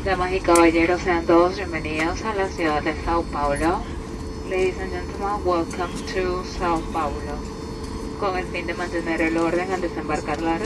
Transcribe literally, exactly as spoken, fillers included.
Damas y caballeros, sean todos bienvenidos a la ciudad de Sao Paulo. Ladies and gentlemen, welcome to Sao Paulo. Con el fin de mantener el orden al desembarcar la